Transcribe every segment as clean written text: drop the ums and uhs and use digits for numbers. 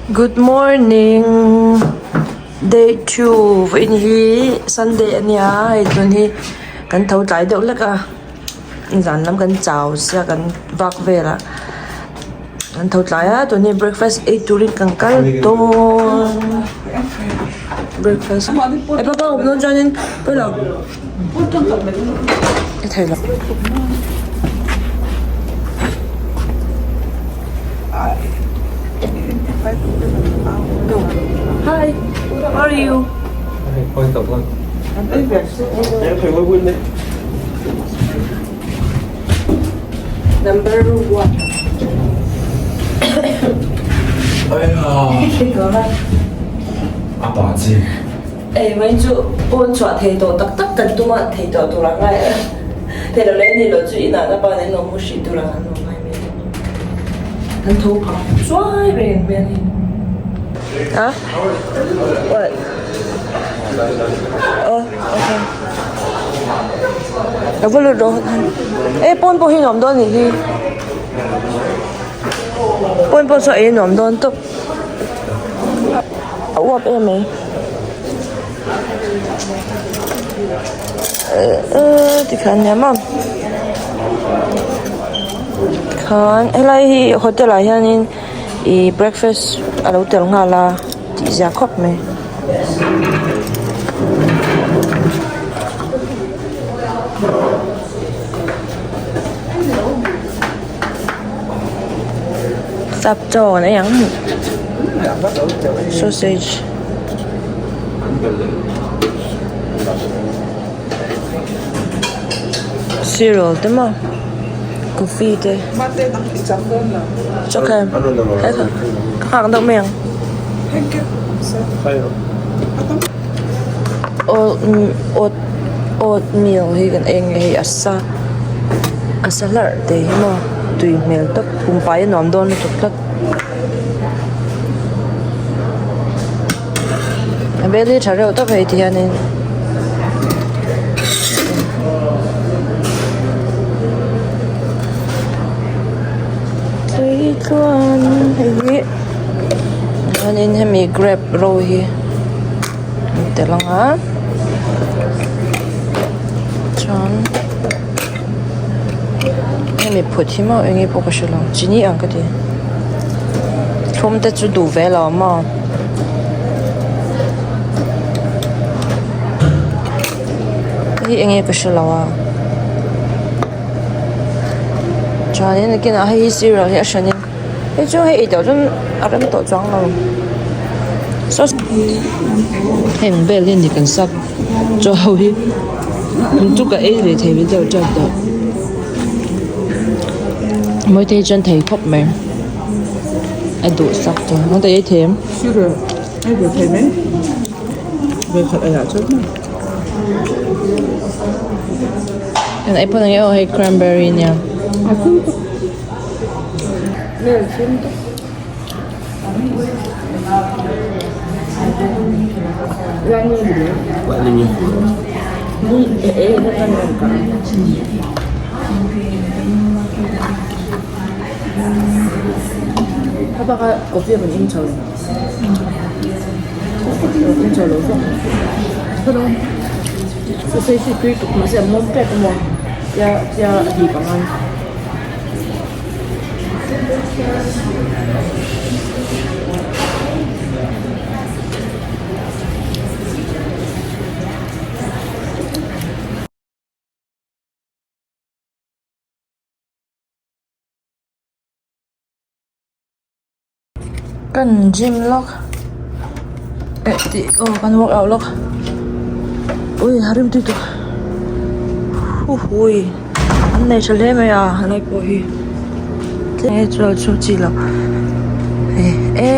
Good morning day two vawiin hi sunday a nia hei tun hi kan tho tlai deuh hlek a zan lam kan chau sia kan vak vel a kan tho tlai a tun hi breakfast ei turin kan kal dawn breakfast e papa awm dawn chuanin pawilo i thei lo. Hi, how are you? Number one. Ei mai chu pawn chhuah thei tawh tak tak kan tum a, thei tawh tur ang ngai a, thei lo leh ni lo chu inah na pa nen lo mu hrih tur ang an lo ngai mai tawh. An tho phah chuai reng hmel hi. A? What? Oh, okay. Ka va lut rawh. E pawn pawh hi nuam dawn nih hi. Pawn pawh saw ei nuam dawn tawp. A uap em mai. Ehh tikhan nia maw tikhan helai hi hotel ah hianin ih breakfast a lo tel nghal a tih zia khawp mai. Sap chaw an ei ang sausage cereal te maw coffee te okay ka nghak deuh mai ang oat oatmeal hi kan ei ange hei a sa a sa hlarh te hi maw tui hmel tawp pumpai a nuam dawn lutuk tlat a bel hi tha reuh tawp hei ti hianin. Tui tluan hei hi chuanin hemi grape ro hi an tel ang a chuan hemi phut hi maw eng nge pawh ka hre lo chini ang ka ti thlum te chu duh ve lo maw hei hi eng nge ka hre lo a. Chuanin nakinah hei hi cereal hi a hranin hei chu hei ei tawh chuan a rem tawh chuang lo saw heng vel hi a ni kan sap chaw ho hi chu ka ei ve thei ve deuh teuh tawh mawite hi chuan thei khawp mai a duh sak tawh ang ta ei thei em. Cereal ei ve thei mai vawikhat ei ah chuan. Kan ei pawh ang e aw hei cranberry nia. Kan gym lawk eh tih aw kan workout lawk ui a rim tui tawh huhui an nei tha hle mai a helai pawh hi tlem chu a chhung chi lo eh e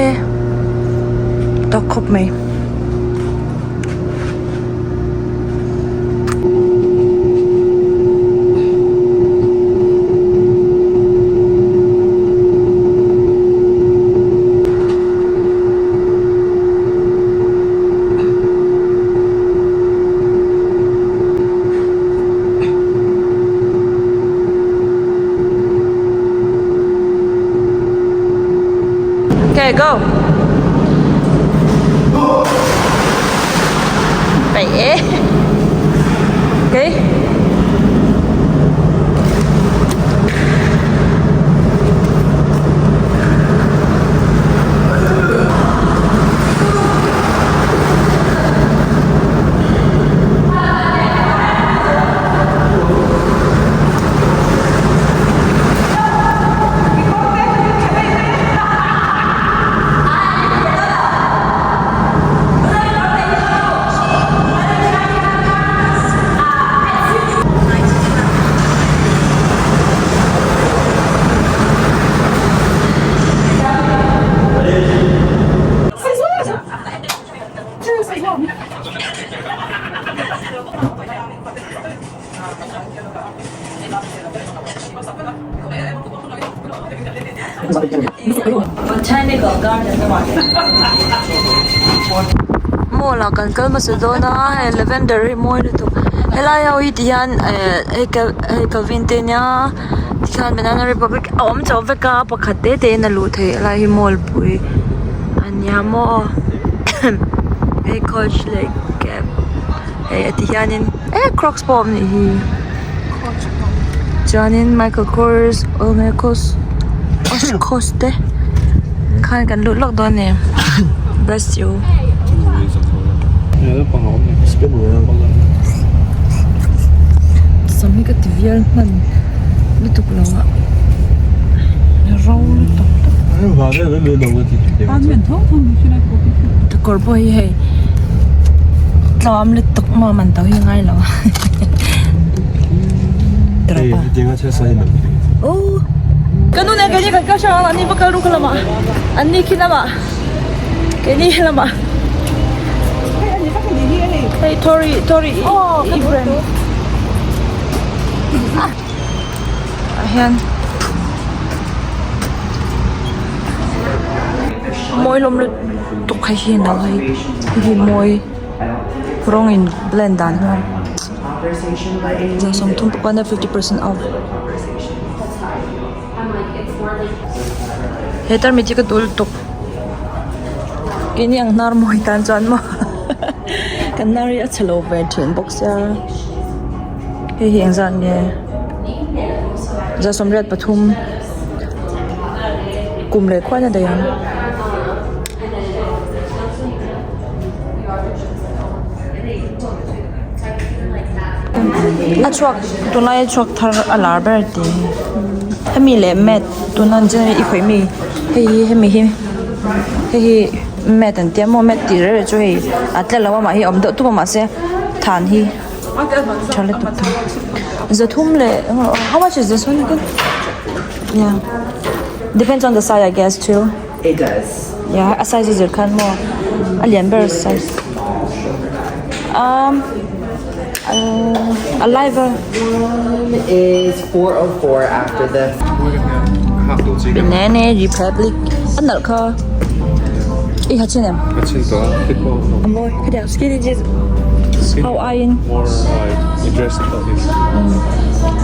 tawk khawp mai. Okay, go. Peih e. Kei. Mall ah kan kal hmasa dawn a hei lavender hi mawi lutuk helai ho hi ti hian eh hei hei calvin te ania tikhian banana republic a awm chho vek a pakhat te te in a luh theih helai hi mall pui ania maw hei coach leh cap hei a ti hianin eh crocs pawh a awm nih hi chuanin michael kors kos te khan kan lut lawk dawn a ni bless you. Sam hi ka ti vial hman lutuk lo a ro lutuk kawr pawh hi hei tlawm lutuk maw man to hi a ngai lo a ka nu nen keini kan kal hrang ang an ni va kal ru ka lamah an ni khi lamah keini helamah hei Tori Tori i brand ah hian mawi hlawm lutuk hei hi no hei hei hi mawi rawng in blend dan hian 30 pakua 50% off he tarmit hi ka duh lutuk keini ang hnar mawi tan chuan maw kan hnar hi a chhe lo ve thin bawk sia hei hi engzat nge 83 kum leh khuan a daih ang. A chhuak tunlai a chhuak thar a lar ber tih hi hemi leh mat tuna an chei i khawih mi hei hi hemi hi hei hi mat an tia maw mat tih reng reng chu hei a tla lo a mah hi a awm deuh tup a mahse than hi tha lutuk thung zathum leh how much is this one again yeah depends on the size I guess too. It does. Yeah, a size a zir khan maw a lian ber size um uh, a live One is 404 after the Banana Republic a nalh kha i ha chin em A chin tawh a fit pawh a mawi khatiang skinny jeans ho aiin more like dress up is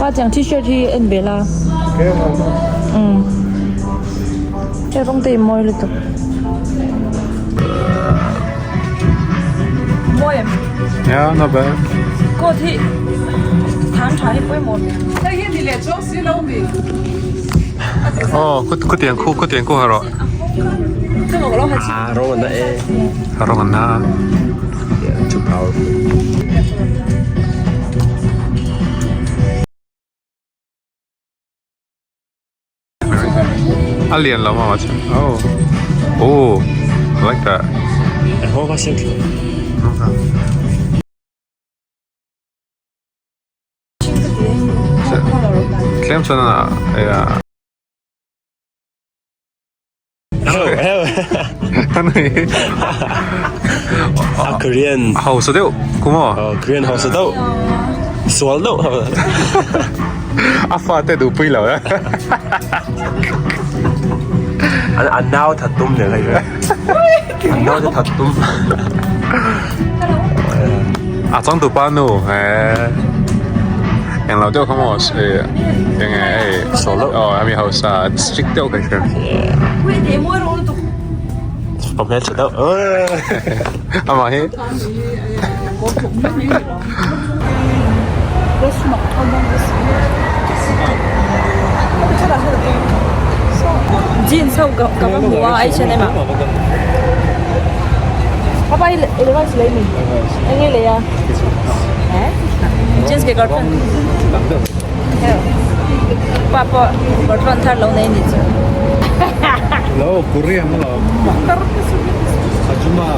pa tiang t-shirt hi en ve la um He rawng te hi mawi lutuk. Mawi em? Yeah, not bad. Coat hi than tha hi pawimawh ve. Hei hi ni leh chuang si lo mi. Oh, ku tiang khu, ku tiang khu ha rawh. Ah, rawng an na e. Rawng an na. Yeah, too powerful. A lian lo maw chu. Oh. Oh. I like that. And ho ka sim Tlem chuan a yeah. Hello, hello. A Korean. Hausa deuh kuma. Oh, Korean hausa deuh. Sual deuh. A fate duh pui lo. An an nau that tum ne lai. An nau te that tum. A chang tu pa nu eh eng lo deuh kha maw eh eng nge hei Sual deuh. aw ami hausa strict deuh ka hria. Ka hmeltha deuh. Amah hi. Jeans ho ka ka va hmu a H&M ah Papa i Levi's lei mi eng nge lei a jeans kekawr pant pa pawh kawr tlawn thar lo nei anih chu. Lo Korean a lo. Ajuma.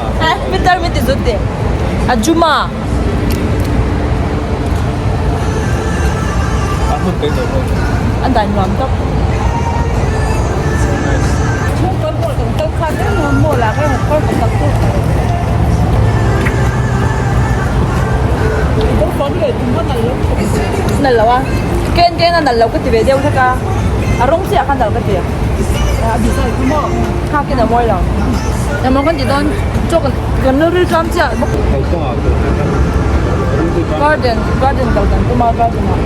Mitar min ti zut teh. Ajuma. A dan nuam tawp. Nal lo a ken ken a nal lo ka ti ve deuh hlek a a rawng chiah kha nal ka ti kha ken a mawi lo engmaw kan ti dawn chaw kan kan lo ril tlam chiah bawk garden garden kal kan tum a garden ah.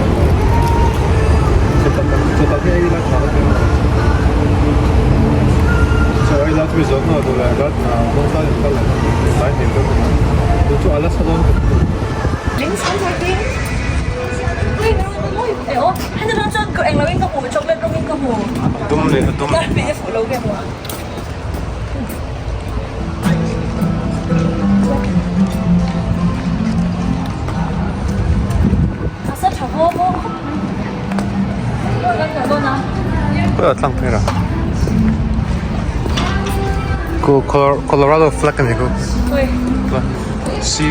Tlang phei ra ku Colorado flag ani ku si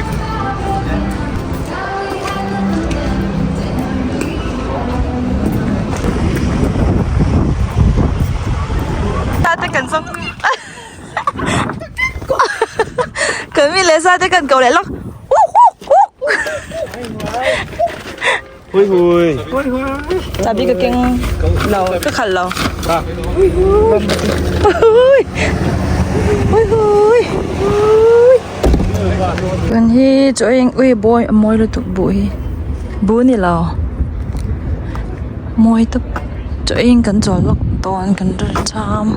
Kan mi leh sa te kan ko leh lawk. Hui hui. Chabi ka keng lo ka khalh lo. Hui hui. Hui hui. Kan hi chaw eng ui bawi a mawi lutuk buh hi buh ni lo mawi tak chaw eng kan chawl lawk dawn kan ri cham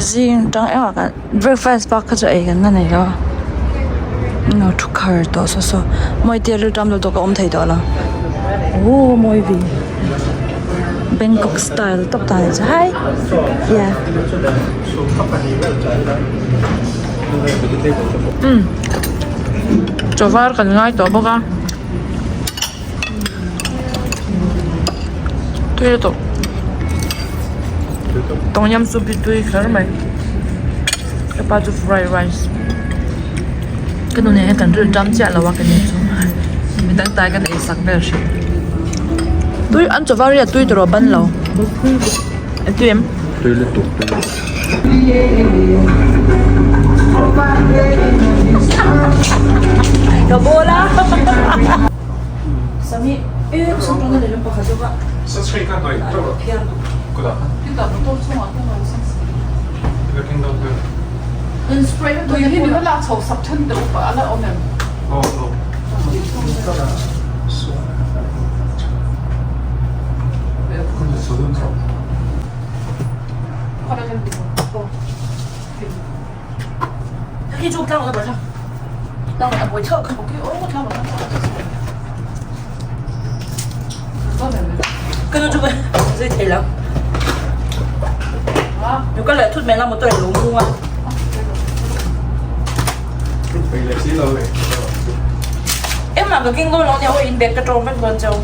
zing tang emaw kan breakfast bak kha chu ei kan la nei lo a lo thu khar tawh saw saw mawi te riltam lutuk a awm thei tawh lo aw mawi ve Bangkok style tawp ta ni chu hai yeah. Umm chaw var kan ngai tawh bawk a tui lutuk tom yum soup hi tui kher mai ka pa chu fried rice ka nu nen hian kan rilru tam chiah lo a ka ni chu midang tai kan ei sak vel hrih tui an chaw var hi a tui tawh ban lo a tui em. Tui lutuk tui lutuk. Ka ball a Sami e sangtawna lehlam pakhat zawk a Engmah ka keng dawn lo nia aw in bag ka tawm vek dawn cheu.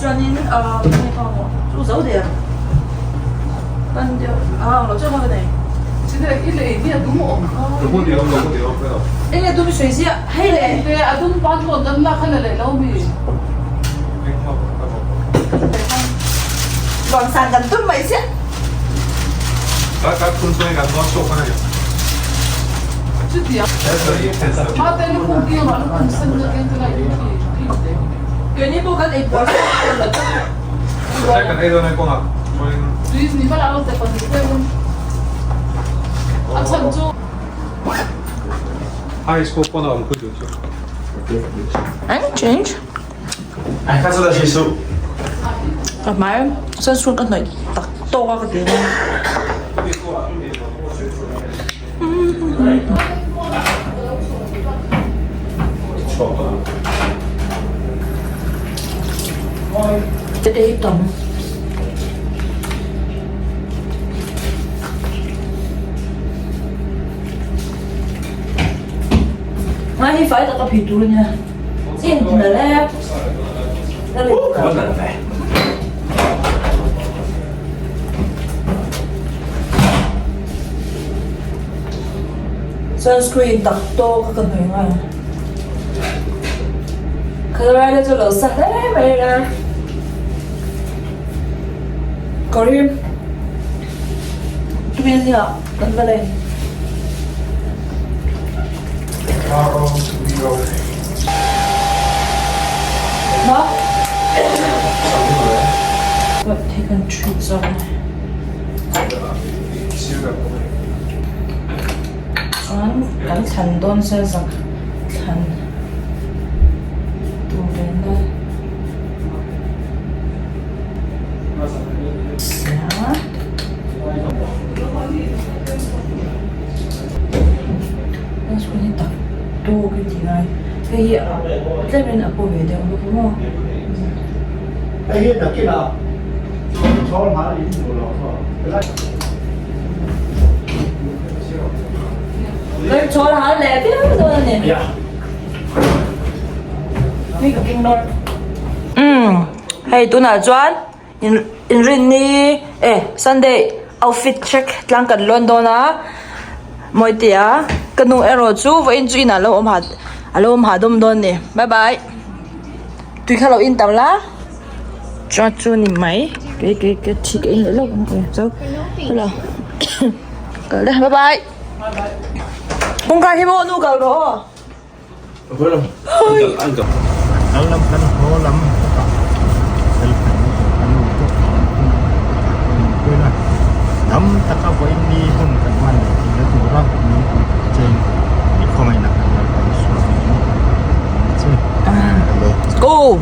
Chuanin chu zo der enge dum sawi ziah hei le Luan san kan tum mai chiah. Keini pawh kan ei puar An change. Ka hmai sunscreen ka hnawih tak tawk a ka ti a. Te hi tam. Ngai hi fai taka phih tur ania. In nalh e. Sunscreen tak tawk a ka hnawih nghal. Khalai te chu lo sa hle mai a. Kawr hi tui ania kan va lei. Ma? What he can treat zawk a ni. Chuan kan thlan dawn sia zak thlan tur ve na sia. Sunscreen hi tak tawk i ti ngai hei hi tlem in a paw ve deuh bawk a maw. Chawl hal leh viau dawn a ni. Mi ka keng dawn. Umm hei tunah chuan in inrinni eh Sunday outfit check tlang kan lawn dawn a Mawitea ka nu erawh chu vawiin chu inah alo awm ha alo awm hahdawm dawn a ni bye bye. Tui kha lo in tam la chuan chu ni mai kei kei ka thi ka in leh lawk ang e chu hello kal le bye bye kawngka hi maw nu kal rawh aw Go!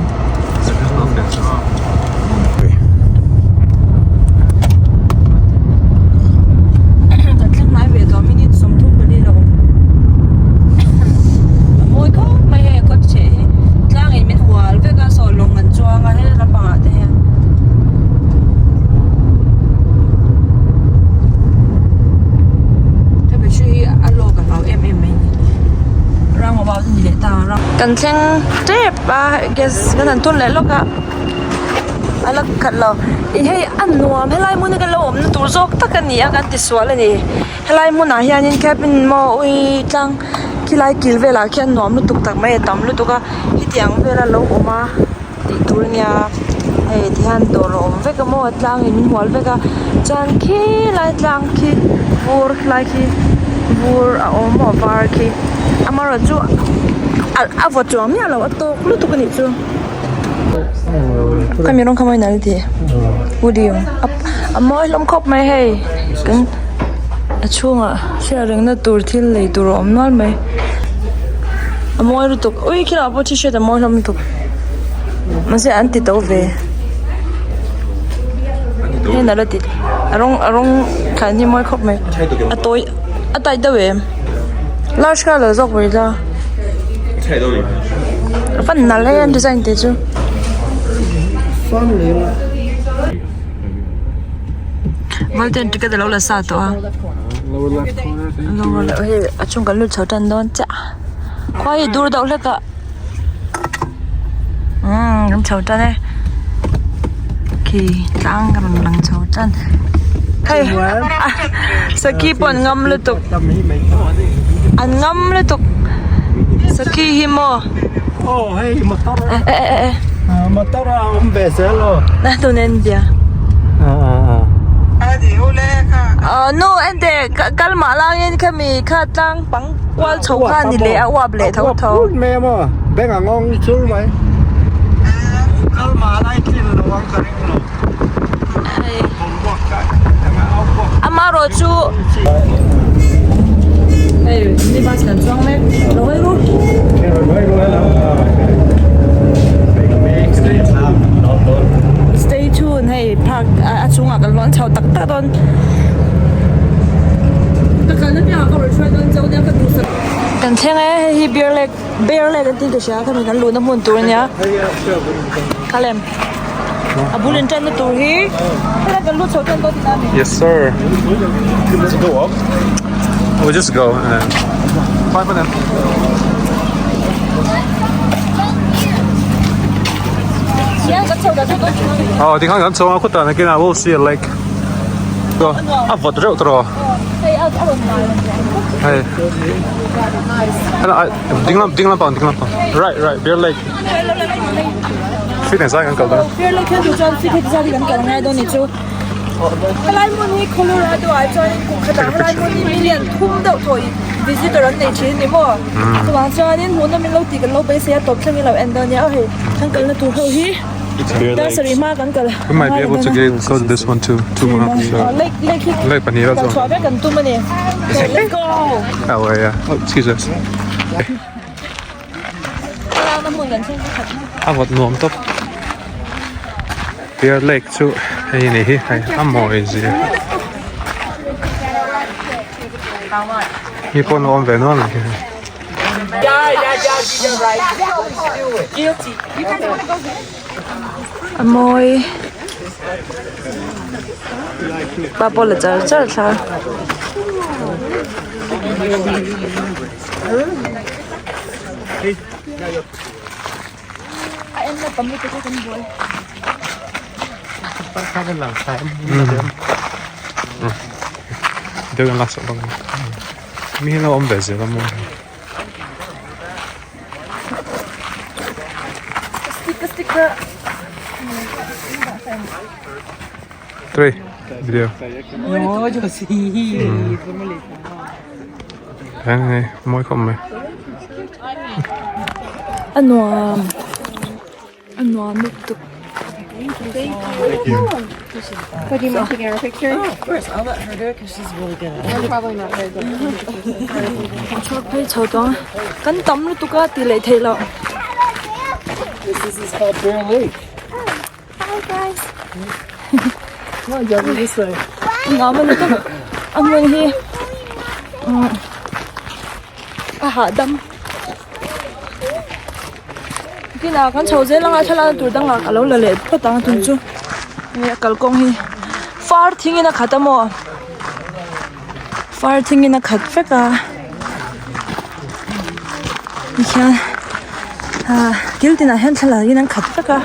Kan thleng hnai ve tawh minute 34 lo. A mawi khawp mai hei kawt chheh hi tlangin min hual vek a saw lawng an chuang a hel lampangah te hian. Hemi hri hi a lawk a hlau em em mai ni. Rang a ni leh ta a Kan thleng tep a gas kan han thun leh lawk a a la khat lo ih hei a nuam helai hmun hi kan lo awmna tur zawk tak a ni a kan ti sual a ni helai hmunah hianin cabin maw ui tlang khilai kil velah khian nuam lutuk tak mai a tam lutuk a hetiang vela lo awm a tih tur a nia hei tihian dawr a awm vek a maw tlangin min hual vek a chuan khilai tlang khi vur khilai khi vur a awm maw var khi amaherawh chu a vawt chuang miah lo a tawk lutuk a nih chu khami rawng kha mawi nal ti hoodie a mawi hlawm khawp mai hei kan a chhungah hriat rengna tur thil lei tur a awm nual mai a mawi lutuk ui khilaiah pawh t-shirt a mawi hlawm lutuk mahse an ti to ve hei nalh a ti a rawng a rawng thlai hi mawi khawp mai a tawi a tight deuh em large kha lo zawk mai la a fan nalh e an design te chu. Volten ticket alo la sa tawh a lower hei a chung kan lut chho tan dawn chiah khua hi dur deuh hlek a umm kan chho tan e khi tlang ka rawn lang chho tan hei sakhi pawh an ngam lutuk an ngam lutuk sakhi hi maw eh eh eh eh Motor a awm ve zel aw. Na tun en bia. Nu ente kal mah langin khami kha tlang pang kual chho kha ni leh a uap leh tho tho. Uap mai a maw beng a ngawng chur mai. Kal mah lai tlin lo ang ka ring lo. Amaherawh chu hei minibus kan chuang mek. thleng e hei hi bear lake bear lake an tih ka hria khami kan luhna hmun tur ania khalem a bul in tanna tur hi helai kan lut chho tan dawn tihna a ni. Yes sir. Let's go up. We'll just go and then bye for now. Oh, tikhan kan chho a khutah nakinah we'll see a lake. A vawt reuh tawh. Hei. Ding lam ding lampang ding lampang. Right right beer lake. Fit ang zai kan kal dawn. Beer lake hian duh chuan fit heti zat hi kan kal ngai dawn ni chu. Helai hmun hi Colorado ah chuan kum khatah helai hmun hi million thum deuh tawh visitor an nei thin a ni maw. Chuvang chuanin hmuhnawm in lo tih kan lo beisei a tawp thleng in lo en dawn nia aw hei kan kalna tur ho hi. Dar sarih hma kan kal We might be able to get go to this one too. Two more. So. Lake lake hi Lake pahnih kal chhuah vek kan tum a ni. So let's go. Oh yeah. Oh, excuse us. Thlalakna hmun kan thleng khat na. A vawt nuam tawp. Bear Lake chu hei ni hi hei a mawi zia. Mi pawh an awm ve nual ang hi. A mawi pa pawh la char char thla. Deuh in laksak bawk a ni. Mi hi an lo awm ve zel a maw. Three video. Hei mawi khawp mai. A nuam a nuam lutuk. Chhuak phei chho tawng a kan tam lutuk a tih leh theih loh. Nuam a ni tawp a hmun hi a hahdam. Kinah kan chho zel anga thlalak tur dangah ka lo la leh phawt ang tun chu hei a kalkawng hi far thing in a khat a maw far thing in a khat vek a tikhian ah kil tinah hian thlalak in an khat vek a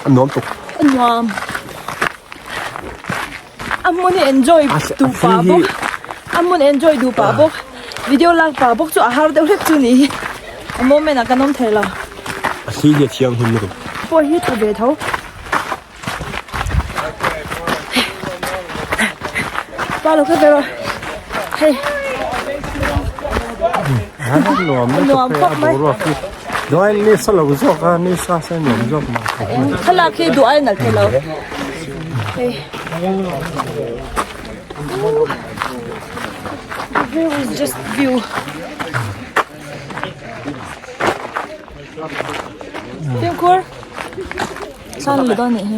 A nuam tuk. A nuam. A hmun hi enjoy duh pah bawk a hmun enjoy duh pah bawk video lak pah bawk chu a har deuh hlek chu ni hi a moment ah kan awm thei lo. A thli hi a thianghlim lutuk. Pawh hi tha ve tho. Pa lo kha ve rawh hei. Nuam Nuam khawp mai. Nuai ni sa lo zawk a ni sa se nuam zawk mah. Thlalak hi duh ai nalh thei lo. Hei. The view is just view. Fimkhur. San lu dawn nih hi.